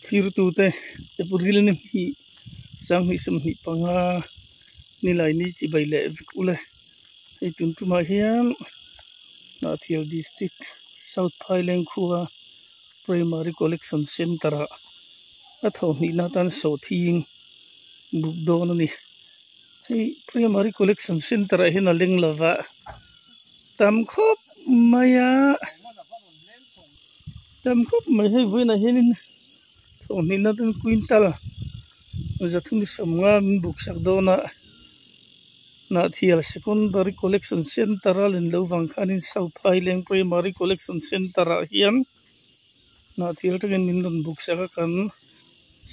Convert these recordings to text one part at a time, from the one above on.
Thirtute April ni hnih sanghnih 25 nilai ni chibai leh vek ule hei tun tumah hian Hnahthial District South Phaileng khua Primary Collection Centre ah a tho hnihna atan sawhthing buk dawn a ni hei Primary Collection Centre ah hian a leng lova tam khawp mai a. Tam khawp mai hei vawiinah hianin thawmhnihna ten quintal 350 min buk sak dawn a Hnahthial secondary collection centre a len loh vang khanin South Phaileng primary collection centre ah hian Hnahthial atangin min rawn buk sak a kan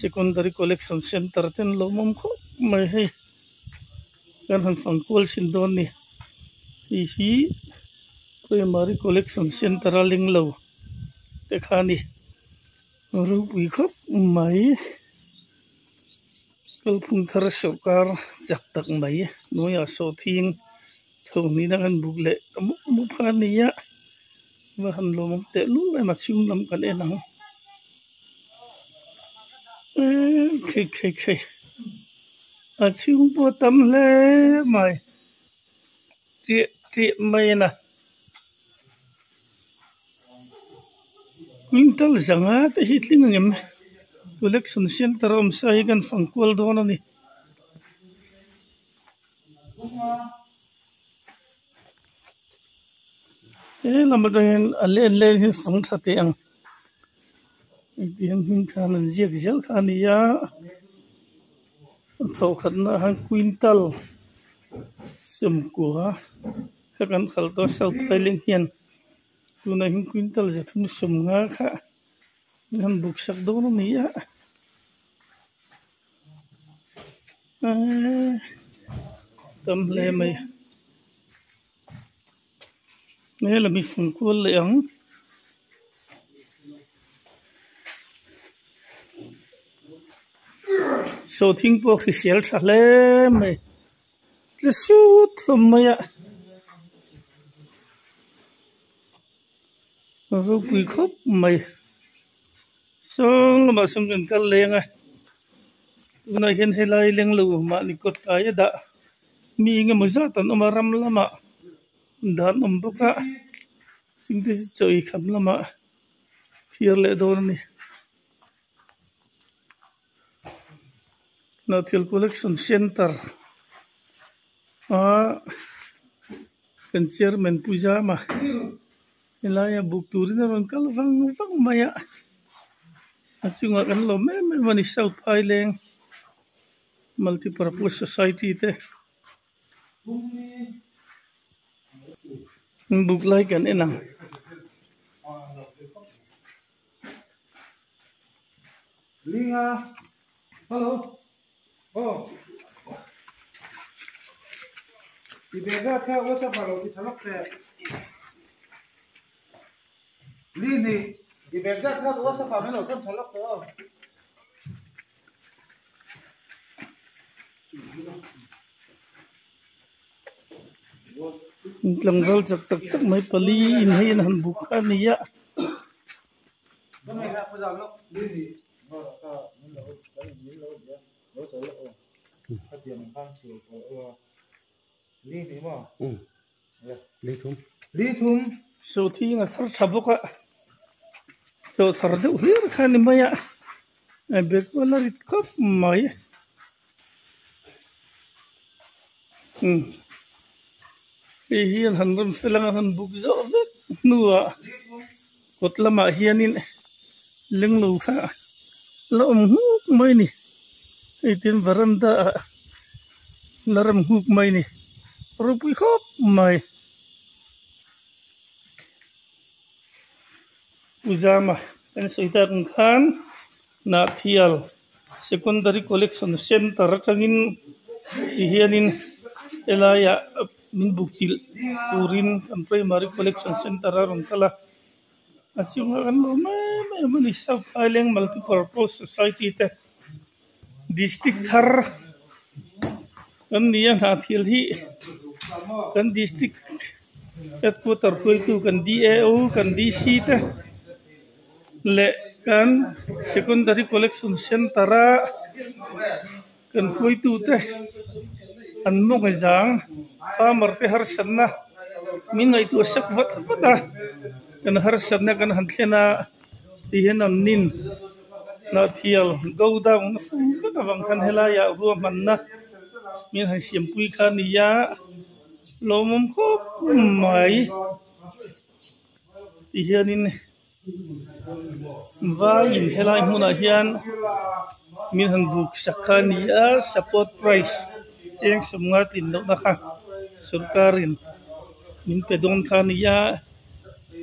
secondary collection centre ten lawmawm khawp mai hei kan han fang kual chhin dawn a ni hei hi. Primary collection centre a leng lo te kha a ni ropui khawp mai kalphung thar sawrkar chak tak mai hnuaiah sawhthing tho hnihna kan buk leh ta mup mup kha a ni a va han lawmawm teh lul em a chhung lam kan en ang eee khei khei khei a chhung pawh a tam hle mai. Tih tih mai a na quintal zanga te hi tling ang em collection center a awm sa hi kan fang kual dawn a ni. He lam atangin a len len hi fang tha teh ang engtiang hming khan an ziak zel kha a ni a. A thawhkhatna ah hian quintal 90 kha kan khalh tawh a south phaileng hian tunah hian quintal 350 kha an han buk sak dawn a ni a eee tam hle mai he lam hi fung kual leh ang. Sawhthing pawh hrisel tha hle mai tle sut hlawm mai a ropui khawp mai saw lamah sawn kan kal leng a tunah hian helai leng lo mahni kawt kai a dah mi engemaw zat an awm a ram lamah dan awm bawk a chungte chu chaw ei kham lamah thlir leh dawn a ni. Hnahthil collection center a kan chairman Pu Zama helaia buk turin a rawn kal vang vang mai a a chungah kan lawm em em a ni South Phaileng multipurpose society te. Buk lai kan en ang. Linga hello aw i bega kha whatsapp ah lo ti tha lawk teh li ni i beg zat kha whatsapp ah min lo thawn tha lawk teh aw. Tlangval chak tak tak mai pali in hei an han buk a ni a. Sawhthing a thar tha bawk a chaw thar deuh hlir kha a ni mai a bag pawh a la rit khawp mai umm hei hi an han rawn fel anga han buk zawh vek hnuah kawt lamah hianin lenglo kha la awm nghuk mai a ni hei tin varanda ah. La rem nghuk mai ni ropui khawp mai Pu Zama kan sawi tak ang khan Hnahthial Secondary Collection Centre atangin ti hianin helaiah min buk chilh turin kan Primary Collection Centre a rawn kal a a chungah kan lawm em em a ni South Phaileng Multipurpose Society te. District thar kan ni a hnahthil hi kan district headquarter hruaitu kan D_A_O kan D_C te leh. Kan secondary collection center a kan hruaitute an mawng zang farmer te harsatna min ngaihtuah sak vat vat a kan harsatna kan han thlen a ti hian an nin hnahthial go down a fum vek avang khan helaiah ruahmanna min han siampui kha a ni a lawmawm khawp mai. Ti hianin vaiin helai hmunah hian min han buk sak kha a ni a support price cheng sawmnga tlin lohna kha sorkarin min pe dawn kha a ni a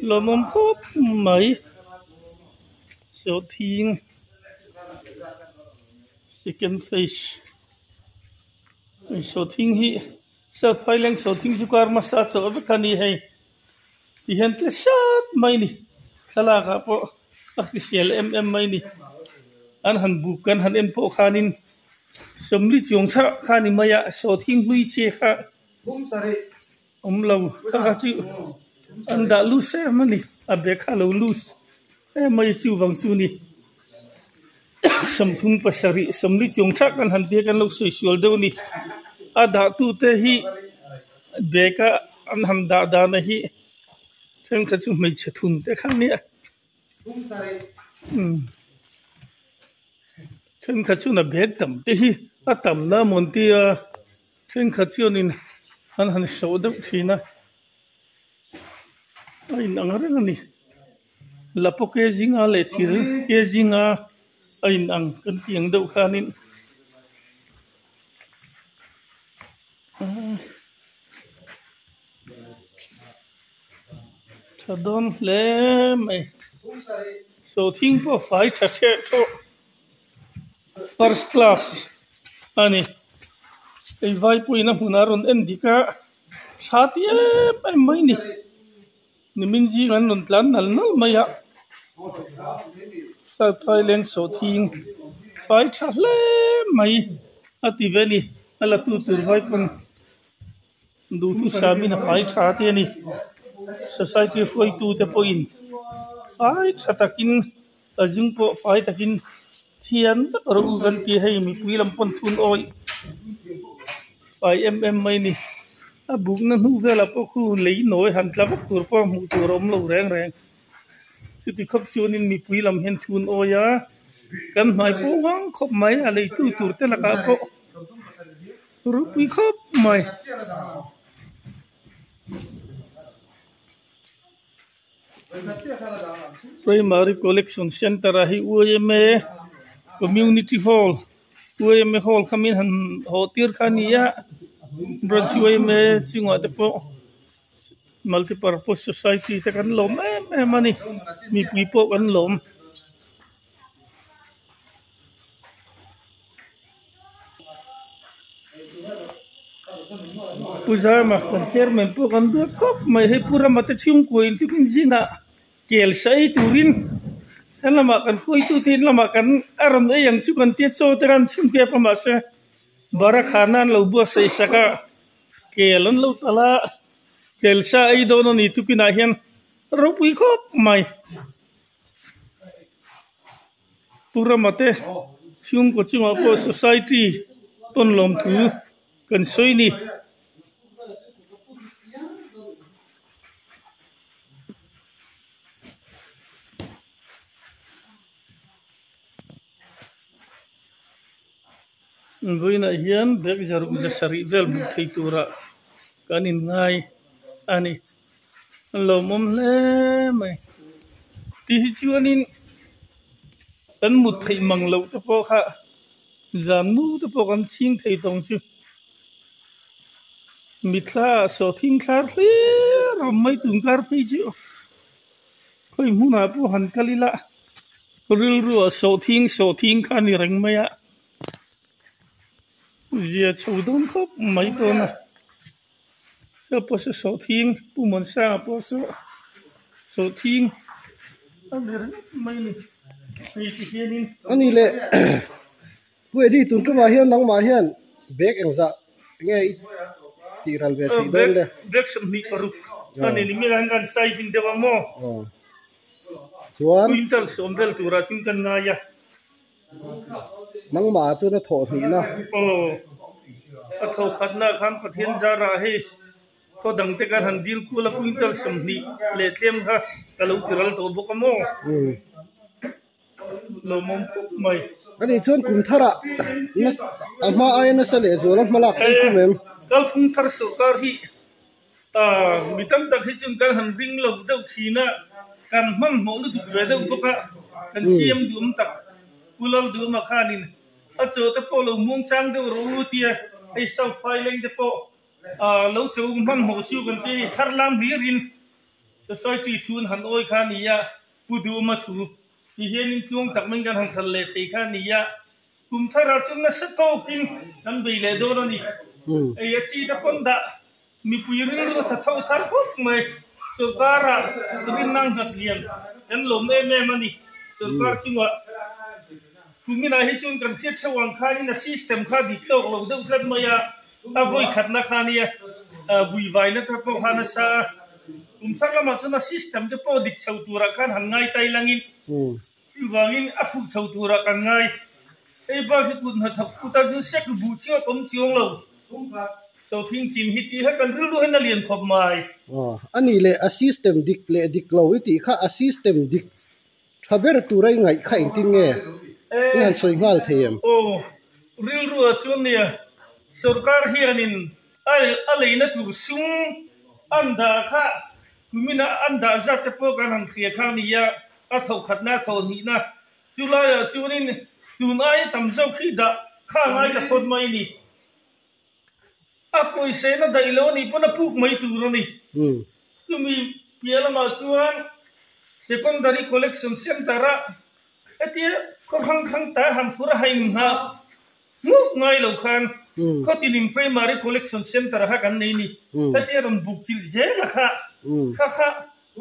lawmawm khawp mai sawhthing second phase sawhthing hi South Phaileng sawhthing chu kar hmasa chawh vek a ni hei. Ti hian tle hrat mai a ni thlalak ah pawh a hrisel em em mai a ni an han buk kan han en pawh khanin sawmli chuang thlah kha a ni mai a sawhthing hlui che kha awm lo kha kha chu an dah loose em a ni a bag kha a lo loose em mai a chuvang chu a ni sawmthum pasarih sawmli chuang thlah kan han tia kan lo sawi sual deuh a ni a dah tute hi bag a an han dah dan a hi thenkhat chu hmeichhe thun te kha nia umm thenkhat chuan a bag tam te hi a tam na mawn tia thenkhat chuanin an han sawh deuh thin a a inang reng a ni. Lapaw ke zinga leh thir ke zinga a inang kan tih ang deuh khanin tha dawn hle mai sawhthing pawh fai tha hreh thawh first class a ni hei vaipuiin a hmunah a rawn en dik a tha ti em em mai a ni. Nimin zing an rawn tlan nal nal mai a, South Phaileng sawhthing fai tha hle mai a ti ve a ni, a la tu tur vai pawn duhthusam in a fai tha te a ni, society hruaitu te pawhin fai tha takin a zing pawh fai takin thian vek rawh u kan ti a hei mipui lam pawn thun awih fai em em mai a ni a bukna hnu velah pawh khu lei nawi han tla vak tur pawh hmuh tur a awm lo reng reng chuti khawp chuanin mipui lam hian thun awih a kan hmai pawh vang khawp mai a leitu tur te lakah pawh ropui khawp mai. Primary collection center ah hi U_M_A community hall U_M_A hall kha min han haw tir kha a ni a branch U_M_A chungah te pawh multi purpose society te kan lawm em em a ni mipui pawh kan lawm. Pu Zarma kan chairman pawh kan duat khawp mai hei Pu Rama te chhungkua in tukin zingah kel sawi turin he lamah kan hruaitu te in lamah kan a rawn ei ang chu kan tia chaw te khan chhun pek a mahse Barakhana an lo buatsaih sak a kel an lo talh a kel sa ei dawn a ni tukinah hian ropui khawp mai. Pu Rama te chhungkaw chungah pawh society pawn lawmthu kan sawi ni. Vawiinah hian bag zaruk za sarih vel hmuh thei turah kan inngai a ni. A lawmawm hle mai ti hi chuanin kan mut theih mang loh te pawh kha zan mu te pawh kan chhing thei tawng chu mitthla ah sawhthing thlar hlir a awm mai tun kar phei chu khawi hmunah pawh han kal ila rilru ah sawhthing sawhthing kha a ni reng mai a zia chho dawn khawp mai dawn a. Saw pawh saw sawhthing Pu Muansanga pawh saw sawhthing a ni ringawt mai a ni hei ti hianin. A ni leh Pu Eddie tun tumah hian nangmah hian bag engzah nge i tih ral ve theih dawn le? Bag 25 a ni ni mi an kan sizing deuh ang maw? Chuan. Quintal sawm vel turah chuan kan ngai a. Nangmah ah chuan a thawh hnihna. Aw, a thawh khatna ah khan Pathian zarah hei khaw dang te khan han dil kual a quintal 20 leh tlem kha ka lo ti ral tawh bawk a maw? Lawmawm khawp mai. Ani chuan kum tharah a hma aia nasa leh zuala hmalak ei tum em? Kalphung thar sawrkar hi Mi tam tak hi chuan kan han ring lo deuh thin a, kan hmanhmawh lutuk ve deuh bawk a, kan siam duhawm tak Pu Lalduhawma khanin a chaw te pawh lo muang chang deuh rawh u tia hei South Phaileng te pawh lo cho hmanhmawh chu kan ti thar lam hlirin society thu an han awi kha a ni a, Pu Duhawma thu ti hianin tluang tak maiin kan han kal leh thei kha a ni a. Kum tharah chuan nasa tawkin kan bei leh dawn a ni. Ei a chi te pawn dah mipui rilru tha tho thar khawp mai. Sorkara rinna nghat lian kan lawm em em a ni. Sorkar chungah kuminah hi chuan kan hriat theuh ang khanin a system kha dik tawk lo deuh tlat mai a, a vawi khatna kha nia vuivaina te pawh kha nasa a. Kum thar lamah chuan a system te pawh dik chho turah khan han ngai tai langin. Chuvangin a fuh chho turah kan ngai. Hei bak hi kut hnathawk kut a chu sek buh chiang a awm chiang lo. Sawthing chin hi tih kha kan rilru hian a lian khawp mai. Aw, a nih leh a system dik leh dik lo i tih kha a system dik tha ber tura i ngaih kha engtin nge i han sawi nghal thei em? Aw, rilru ah chuan nia sorkar hianin a leina tur sum an dah kha Kumina an dah zat te pawh kan han hria kha a ni a, a tho khatna, a tho hnihna chu laiah chuanin tun aia tam zawk hi dah kha a ngai ta phawt mai a ni. A pawisa na daih lo a nih pawn a puk mai tur a ni. Chumi piah lamah chuan Secondary Collection Centre-a hetia khaw hrang hrang ta han phur a hain nghah Hmuh ngai lo khan khawtinin Primary Collection Centre kha kan nei ni. Hetia rawn buk chilh zel a kha kha kha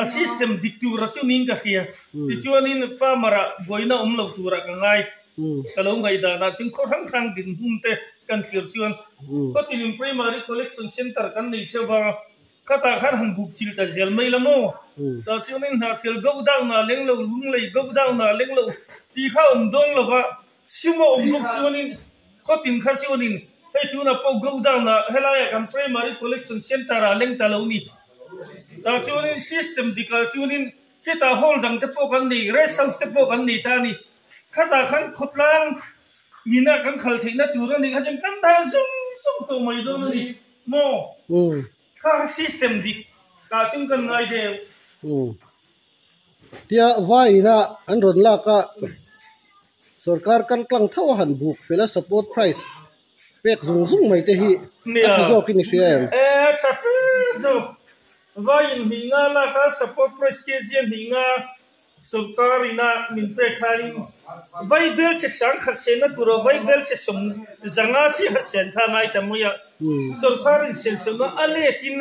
a system dik tura chu niin ka hria. Tichuanin farmer ah buaina awm lo turah ka ngai. Ka lo ngaihdanah chuan khaw hrang hrang dinhmun te kan thlir chuan khawtinin Primary Collection Centre kan nei theuh va, khatah khan han buk chilh ta zel mai la maw? Tah chuanin hnahthel go down ah leng lo, lunglei go down ah leng lo tih kha awm dawn lo va. Sum a awm bawk chuanin khawtin kha chuanin hei tunah pawh go down ah helaiah kan primary collection centre ah leng ta lo ni. Tah chuanin system dikah chuanin khitah hall dang te pawh kan nei, rest house te pawh kan nei ta a ni. Khatah khan khawtlang ina kan khal theihna tur a nih kha chuan kan dah zung zung tawh mai dawn a ni maw? Kha kha system dik tah chuan kan ngai deuh. Tia vawiina an rawn lak a, sorkar kal tlang tho a han buk fel a support price pek zung zung mai te hi a tha zawkin i hria em? E a tha fe zawk. Vawiin hnih nga lak a support price kg a hnih nga sorkar ina min pek khain vaibel che sangkhat senna tura vaibel che sawm zanga chiah a sen kha a ngai ta mai a. Sorkar in sensauna a letin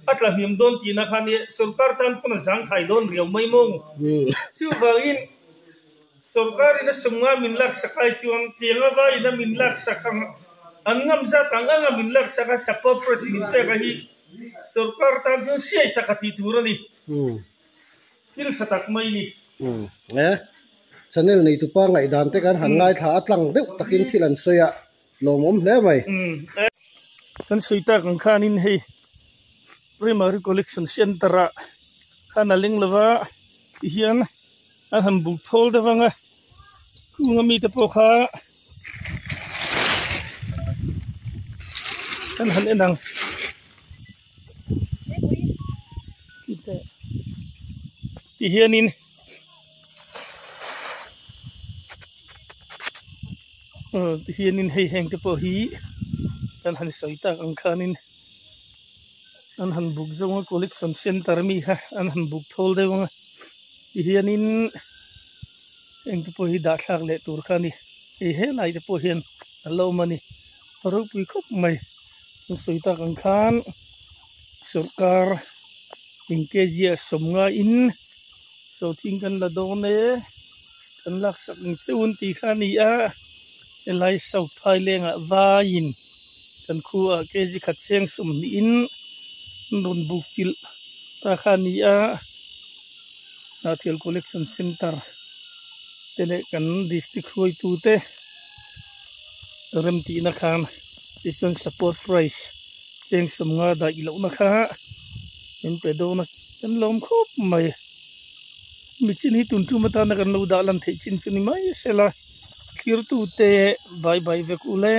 a tla hniam dawn tihna kha nia, sorkar tan pawn a zangkhai dawn riau mai maw? Chuvangin sorkar in a sumnga min laksak ai chuan tiang a vaiin a min laksak ang an ngam zat ang anga min laksak a support price min pek a hi sorkar tan chuan siai tak a tih tur a ni. Thil tha tak mai ni. E, channel neitupa ngaihdan te kan han ngaithla a tlang deuh takin thil an sawi a. Lawmawm hle mai. Kan sawi tak ang khanin hei Primary Collection Centre ah khan a leng lova tihian an han buk thawl deuh ang a, khung ami te pawh kha kan han en ang. Tihianin. Tihianin hei heng te pawh hi kan han sawi tak ang khanin an han buk zawng a collection center ami kha an han buk thawl deuh ang a tihianin heng te pawh hi dah thlak leh tur kha a ni hei helai te pawh hian a la awm a ni a ropui khawp mai an sawi tak ang khan sawrkar in kg ah sawmngaiin sawhthing kan la dawn e kan laksak ang che un tih kha a ni a helai south phailengah vaiin kan khuaah kg khat cheng 20 in an rawn buk chilh ta kha a ni a. Hnahthial Collection Centre te leh kan district hruaitu te remtihna khan tichuan support price cheng sawmnga dah i lohna kha min pe dawn a kan lawm khawp mai. Michin hi tun tum atana kan lo dah lan theih chin chu ni mai sela thlirtute bye bye vek ule.